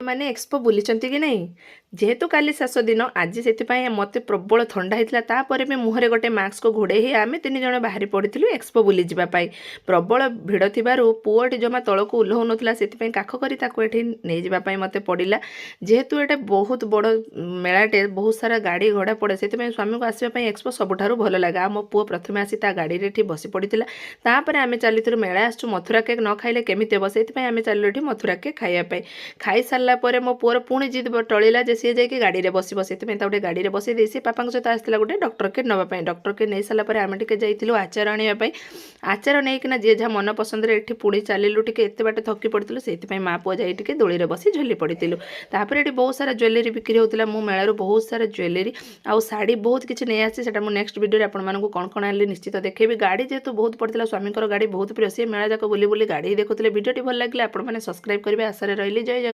ମାନେ ଏକ୍ସପୋ ବୁଲିଛନ୍ତି କି ନାହିଁ? ଯେହେତୁ କାଲି ଶେଷ ଦିନ ଆଜି, ସେଥିପାଇଁ ମୋତେ ପ୍ରବଳ ଥଣ୍ଡା ହେଇଥିଲା। ତାପରେ ବି ମୁହଁରେ ଗୋଟେ ମାସ୍କକୁ ଘୋଡ଼େଇ ହେଇ ଆମେ ତିନି ଜଣ ବାହାରି ପଡ଼ିଥିଲୁ ଏକ୍ସପୋ ବୁଲିଯିବା ପାଇଁ। ପ୍ରବଳ ଭିଡ଼ ଥିବାରୁ ପୁଅଟି ଜମା ତଳକୁ ଓହ୍ଲଉନଥିଲା। ସେଥିପାଇଁ କାଖ କରି ତାକୁ ଏଠି ନେଇଯିବା ପାଇଁ ମୋତେ ପଡ଼ିଲା। ଯେହେତୁ ଏଇଟା ବହୁତ ବଡ଼ ମେଳାଟେ, ବହୁତ ସାରା ଗାଡ଼ି ଘୋଡ଼ା ପଡ଼େ, ସେଥିପାଇଁ ସ୍ୱାମୀଙ୍କୁ ଆସିବା ପାଇଁ ଏକ୍ସପୋ ସବୁଠାରୁ ଭଲ ଲାଗେ। ଆଉ ମୋ ପୁଅ ପ୍ରଥମେ ଆସି ତା ଗାଡ଼ିରେ ଏଠି ବସି ପଡ଼ିଥିଲା। ତାପରେ ଆମେ ଚାଲିଥିଲୁ। ମେଳା ଆସିଛୁ, ମଥୁରା କେକ୍ ନ ଖାଇଲେ କେମିତି ହେବ? ସେଥିପାଇଁ ଆମେ ଚାଲିଲୁ ଏଠି ମଥୁରା କେକ୍ ଖାଇବା ପାଇଁ। ଖାଇସାରିଲା ପରେ ମୋ ପୁଅର ପୁଣି ଜିଦ୍ ଟଳିଲା ଯେ ସିଏ ଯାଇକି ଗାଡ଼ିରେ ବସିବ। ସେଥିପାଇଁ ତାକୁ ଗୋଟେ ଗାଡ଼ିରେ ବସେଇ ଦେଇ ସେ ବାପାଙ୍କ ସହିତ ଆସିଥିଲା ଗୋଟେ ଡକ୍ଟର କିଟ୍ ନେବା ପାଇଁ। ଡକ୍ଟର କିଟ୍ ନେଇସାରିଲା ପରେ ଆମେ ଟିକେ ଯାଇଥିଲୁ ଆଚାର ଆଣିବା ପାଇଁ। ଆଚାର ନେଇକିନା ଯିଏ ଯାହା ମନ ପସନ୍ଦରେ ଏଠି ପୁଣି ଚାଲିଲୁ। ଟିକେ ଏତେ ବାଟ ଥକି ପଡ଼ିଥିଲୁ, ସେଇଥିପାଇଁ ମା ପୁଅ ଯାଇ ଟିକେ ଦୋଳିରେ ବସି ଝୁଲି ପଡ଼ିଥିଲୁ। ତାପରେ ଏଠି ବହୁତ ସାରା ଜୁଏଲେରୀ ବିକ୍ରି ହେଉଥିଲା। ମୁଁ ମେଳାରୁ ବହୁତ ସାରା ଜୁଏଲେରୀ ଆଉ ଶାଢ଼ୀ ବହୁତ କିଛି ନେଇ ଆସିଛି। ସେଟା ମୁଁ ନେକ୍ସଟ ଭିଡ଼ିଓରେ ଆପଣମାନଙ୍କୁ କ'ଣ କ'ଣ ଆଣିଲି ନିଶ୍ଚିତ ଦେଖେଇବି। ଗାଡ଼ି ଯେହେତୁ ବହୁତ ପଡ଼ିଥିଲା, ସ୍ୱାମୀଙ୍କର ଗାଡ଼ି ବହୁତ ପ୍ରିୟ। ସିଏ ମେଳା ଯାକ ବୁଲି ବୁଲି ଗାଡ଼ି ଦେଖୁଥିଲେ। ଭିଡ଼ିଓଟି ଭଲ ଲାଗିଲେ ଆପଣମାନେ ସବସ୍କ୍ରାଇବ୍ କରିବେ ଆଶାରେ ରହିଲି। ଜୟ ଜଗନ୍ନାଥ।